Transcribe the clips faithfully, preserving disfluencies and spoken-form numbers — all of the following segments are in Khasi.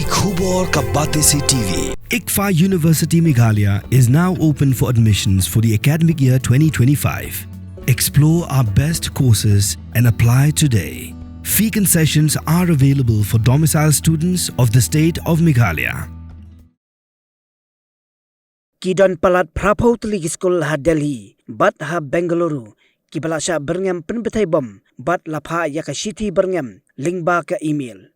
Khubor ka Batesi T V. ICFAI University Meghalaya is now open for admissions for the academic year twenty twenty-five. Explore our best courses and apply today. Fee concessions are available for domicile students of the state of Meghalaya. Ki don palat phra phew tylli ki skul ha Delhi bad ha Bengaluru kiba la shah byrngem pynbthei bom bad la phah ïa ka shithi byrngem lyngba ka email.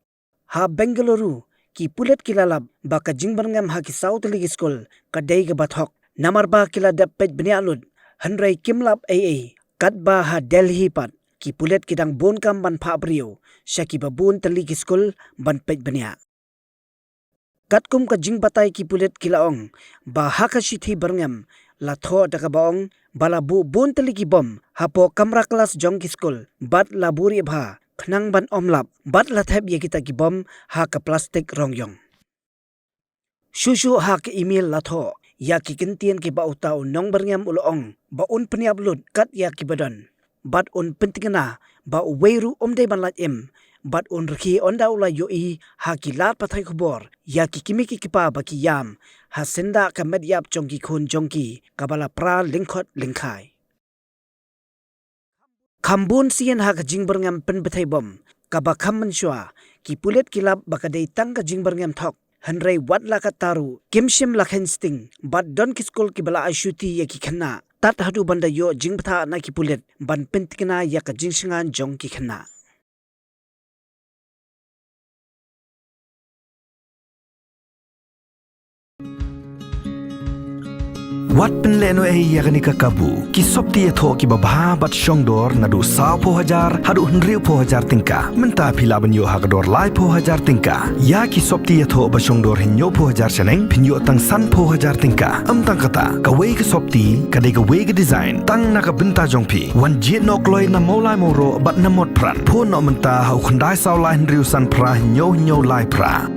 Ha Bengaluru, ki pulit ki la lap ba ka jingbyrngem ha ki saw tylli ki skul ka dei kaba thok, namar ba ki la dep peit bniah lut, hynrei kim lap ei ei. Katba ha Delhi pat, ki pulit ki dang bun kam ban phah briew sha kiba bun tylli ki skul ban peit bniah. Katkum ka jingbatai, ki pulit ki la ong ba ha ka shithi byrngem la thoh da kaba ong ba la buh bun tylli ki bom hapoh kamra klas jong ki skul bad la buhrieh bha khnang ban ym lap, bad la thep ïa kita ki bom ha ka plastik rong ïong. Shuh shuh ha ka email la thoh ïa ki kyntien kiba uta u nongbyrngem u la ong ba un pynïap lut kat ïa kiba don, bad un pynthikna ba uwei ruh um dei ban lait im, bad un rkhie ynda u la ïohi ha ki lad pathai khubor ïa ki kmie ki kpa ba ki ïam ha syndah ka met ïap jong ki khun jong ki kaba la pra lyngkhot lyngkhai. Kham bun sien ha ka jingbyrngem pynbthei bom kaba kham mynshuwa, ki pulit ki lap ba ka dei tang ka jingbyrngem thok, hynrei wat la katta ruh kim shym la kheiñ sting, bad don ki skul kiba la ai shuti ïa ki khynnah tad haduh ban da ïoh jingbthah na ki pulit ban pynthikna ïa ka jingshngaiñ jong ki khynnah. Wat pynlehnohei ïa kane ka kabu. Ki sopti ïathoh kiba bha bad shongdor naduh saw phew hajar haduh hynriew phew hajar tyngka. Mynta phi lah ban ïoh ha ka dor lai phew hajar tyngka. Ïa ki sopti ïathoh ba shongdor hynñiew phew hajar shaneng, phin ïoh tang san phew hajar tyngka. Ym tang kata, kawei ka sopti ka dei kawei ka design tang na ka bynta jong phi. Wan jied noh kloi na Mawlai Mawroh bad na Motphran. Phone noh mynta ha u khyndai saw lai hynriew san phra hynñiew hynñiew lai phra.